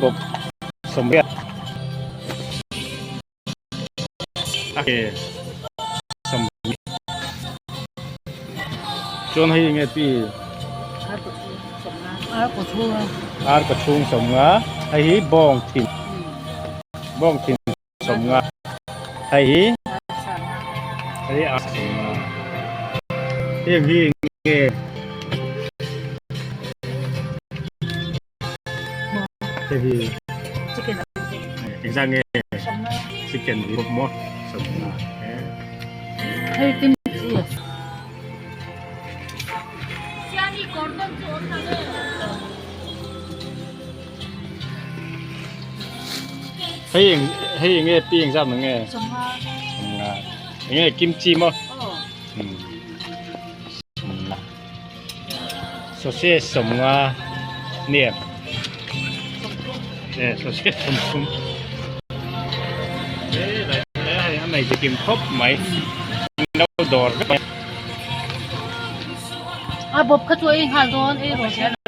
Bawp 80 a ke 20 chuan hei enge pi ar kawchhung 50 hei hi bawng thin bawng thin 50 hei hi hei hi ar 50 heng hi enge Hei engzah nge chicken hi bawk maw sawmnga hei eng hei enge pi engzah mang nge sawmnga enge kimchi maw sawmnga. Sausage 50 nia e sausage 30 e hei a nei chikim khawp mai an lo dawr vek mai. A bawp kha chu ei nghal dawn ei rawh.